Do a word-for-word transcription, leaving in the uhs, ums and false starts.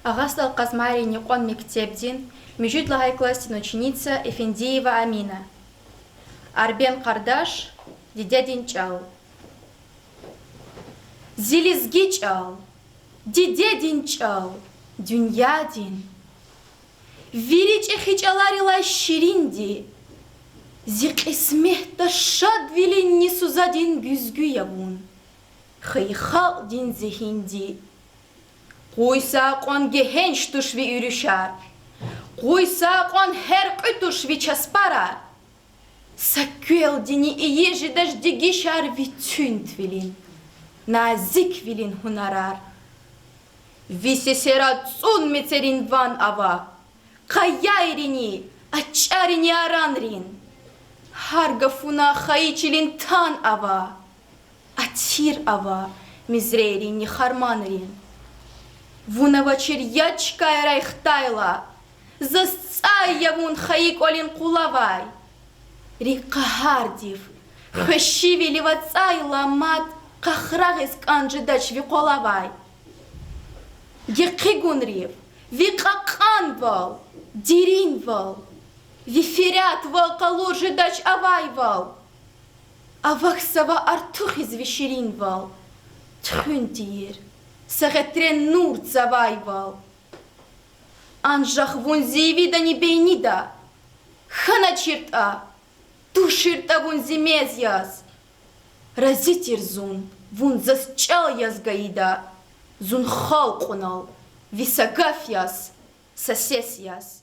Агъастал Къазмайрин юкьван мектебдин муьжуьд лагьай классдин ученица Эфендиева Амина. Арбен Къардаш. Дидедин чӀал. Зи лезги чӀал, дидедин чӀал, дуьньядин вири чӀехи чӀаларилай ширинди, зи кьисметда шадвилинни сузадин гуьзгуь я вун, хайи халкьдин зегьинди. Къуй са кьван гегьенш туш ви уьруьшар, къуй са кьван гьяркьуь туш ви часпарар, са квелдини ийиз жедач дегишар ви цуьнтвилин, назиквилин гьунарар. Ви сесера цӀун мецерин ван ава, къаяйрини, чӀарини аранрин. Гьар гафуна хайи чилин тан ава, атир ава мезрейрини харманрин. Вун авачир яд чкайрай хтайла, заз цӀай я вун хайи кӀвалин къулавай. РикӀ къагьардив, хвешивилив ацӀайла, мад къахрагъиз кӀан жедач ви къвалавай. Гекъигунрив, ви кьакьанвал, деринвал, ви ферятвал къалур жедач авайвал. Авахьзава артухиз ви ширинвал, туьхуьн тийир са гъетре нур цавайвал. Анжах вун зи ивидани бейнида хьаначиртӀа, туширтӀа вун зи мез яз. Рази тир зун вун заз чӀал яз гайида, зун халкь кьунал ви са гаф яз, са сес яз.